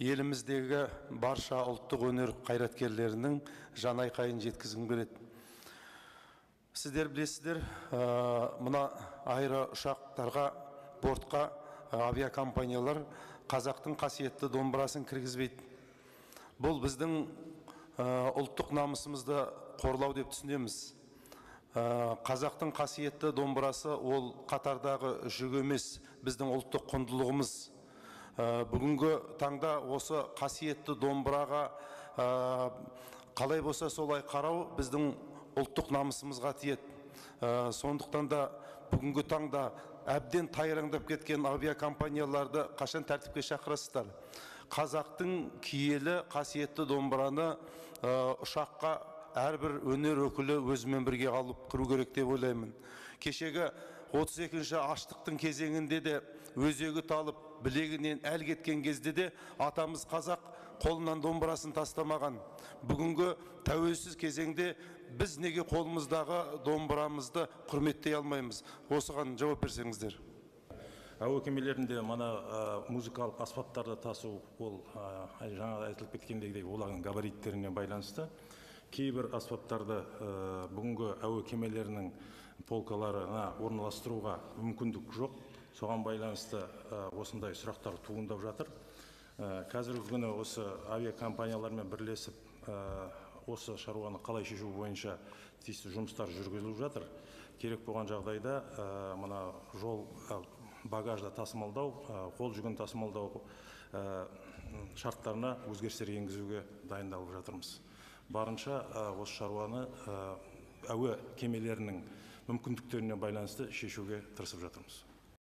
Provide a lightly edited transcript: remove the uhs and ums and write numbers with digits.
Еліміздегі барша ұлттық өнер қайраткерлерінің жанайқайын жеткізгім келеді. Сіздер білесіздер, мына аэроұшақтарға, бортқа авиакомпаниялар қазақтың қасиетті домбырасын кіргізбейді. Бұл біздің ұлттық намысымызды қорлау деп түсінеміз. Қазақтың қасиетті домбырасы ол қатардағы жүк емес, біздің ұлттық құндылығымыз. Бүгінгі таңда осы қасиетті домбыраға қалай болса солай қарау біздің ұлттық намысымызға тиеді. Сондықтан да бүгінгі таңда әбден тайраңдап кеткен авиакомпанияларды қашан тәртіпке шақырасыздар? Қазақтың киелі қасиетті домбыраны ұшаққа әрбір өнер өкілі өзімен бірге алып кіру керек деп ойлаймын. Кешегі 32-ші аштықтың кезеңінде де өзегі талып, білегінен әл кеткен кезде де атамыз қазақ қолынан домбырасын тастамаған. Бүгінгі тәуелсіз кезеңде біз неге қолымыздағы домбырамызды құрметтей алмаймыз? Осыған жауап берсеңіздер. Әуе кемелерінде мына музыкалық аспаптарды тасу, ол жаңа айтылып кеткендей, олардың габариттеріне байланысты. Кейбір аспаптарды бүгінгі әуе кемелерінің полкаларына орналастыруға мүмкіндік жоқ. Соған байланысты осындай сұрақтар туындап жатыр. Қазіргі күні осы авиакомпаниялармен бірлесіп осы шаруаны қалай шешу бойынша тиісті жұмыстар жүргізіліп жатыр. Керек болған жағдайда мына жол багажды тасымалдау, қол жүгін тасымалдау шарттарына өзгерістер енгізуге дайындалып жатырмыз. Барынша осы шаруаны әуе кемелерінің мүмкіндіктеріне байланысты шешуге тырысып жатырмыз.